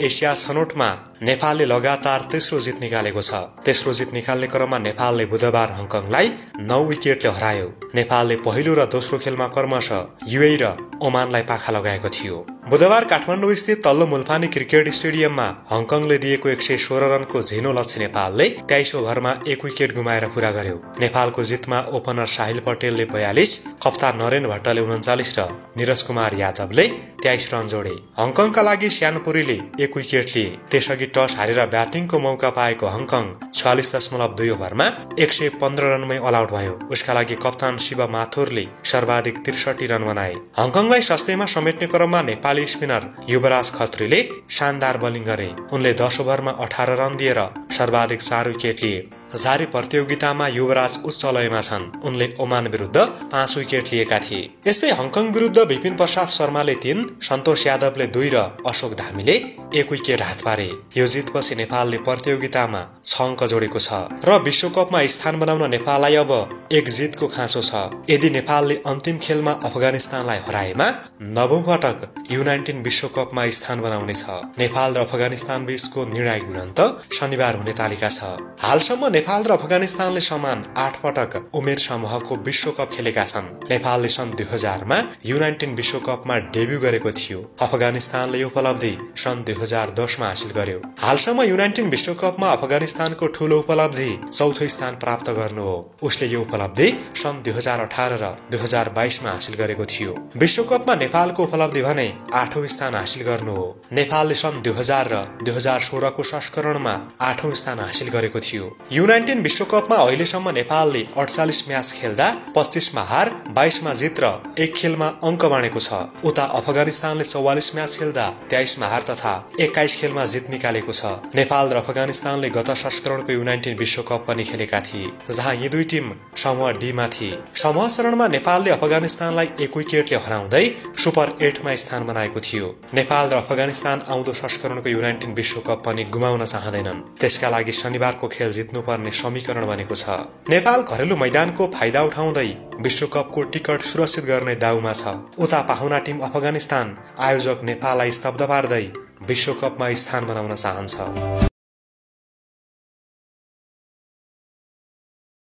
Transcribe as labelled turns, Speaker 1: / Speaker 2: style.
Speaker 1: Asia छनौटमा नेपालले लगातार तेस्रो जित निकालेको छ। तेस्रो जित निकाल्ने क्रममा नेपालले बुधबार हङकङलाई 9 विकेटले हरायो। नेपालले पहिलो र दोस्रो खेलमा क्रमशः युएई र ओमानलाई पाखा लगाएको थियो। बुधबार काठमाडौँ स्थित तल्लो मुल्पानी क्रिकेट स्टेडियममा हङकङले दिएको 116 रनको झिनो लक्ष्य नेपालले 23 ओभरमा 1 विकेट गुमाएर पूरा गर्यो। नेपालको जितमा ओपनर साहिल पटेलले 42, कप्तान नरेन भट्टले 39 र निरज कुमार यादवले 23 रन जोडे। हङकङका लागि श्यानपुरीले 1 विकेट लिए। त्यसअघि टस हारेर ब्याटिङको मौका पाएको हङकङ 46.2 ओभरमा 115 रनमै अल आउट भयो। उसका लागि कप्तान शिव माथुरले सर्वाधिक 63 रन बनाए। हङकङलाई सस्तेमा समेट्ने क्रममा नेपाली स्पिनर युवराज खत्रीले शानदार बोलिङ गरे। उनले 10 ओभरमा 18 रन दिएर सर्वाधिक 4 विकेट लिए। जारी प्रतियोगितामा युवराज उच्च लयमा छन्। उनले ओमान विरुद्ध 5 विकेट लिएका थिए। यस्तै हङकङ विरुद्ध विपिन प्रसाद शर्माले 3, सन्तोष यादवले 2 र अशोक धामीले 1 विकेट हात पारे। यो जितपछि नेपालले प्रतियोगितामा 6 अङ्क जोडेको छ र विश्वकपमा स्थान बनाउन नेपाललाई अब 1 जितको खाँचो छ। यदि नेपालले अन्तिम खेलमा अफगानिस्तानलाई हराएमा 9औं पटक U19 विश्वकपमा स्थान बनाउनेछ। नेपाल र अफगानिस्तान बीचको निर्णायक भिडन्त शनिबार हुने तालिका छ। हालसम्म नेपाल र अफगानिस्तानले समान 8 पटक उमेर समूहको विश्वकप खेलेका छन्। नेपालले सन् 2000 मा U19 विश्वकपमा डेब्यू गरेको थियो। अफगानिस्तानले यो उपलब्धि सन् 2010 मा हासिल गर्यो। हालसम्म U19 विश्वकपमा अफगानिस्तानको ठूलो उपलब्धि 4थो स्थान प्राप्त गर्नु हो। उसले यो उपलब्धि सन् 2018 र 2022 मा हासिल गरेको थियो। विश्वकपमा नेपालको उपलब्धि भने 8औं स्थान हासिल गर्नु हो। नेपालले सन् 2000 र 2016 को संस्करणमा 8औं स्थान हासिल गरेको थियो। U19 विश्वकपमा अहिलेसम्म नेपालले 48 म्याच खेल्दा 25 मा हार, 22 मा जित र 1 खेलमा अङ्क बाँडेको छ। उता अफगानिस्तानले 44 म्याच खेल्दा 23 मा हार तथा 21 खेलमा जित निकालेको छ। नेपाल र अफगानिस्तानले गत संस्करणको U19 विश्वकप पनि खेलेका थिए, जहाँ यी दुई टिम समूह डी मा थिए। समूह चरणमा नेपालले अफगानिस्तानलाई 1 विकेटले हराउँदै सुपर 8 मा स्थान बनाएको थियो। नेपाल र अफगानिस्तान आउँदो संस्करणको U19 विश्वकप पनि गुमाउन चाहँदैनन्। त्यसका लागि शनिबारको खेल जित्नुपर्ने समीकरण बनेको छ। नेपाल घरेलु मैदानको फाइदा उठाउँदै विश्वकपको टिकट सुरक्षित गर्ने दाउमा छ। उता पाहुना टिम अफगानिस्तान आयोजक नेपाललाई स्तब्ध पार्दै विश्वकपमा स्थान बनाउन चाहन्छ।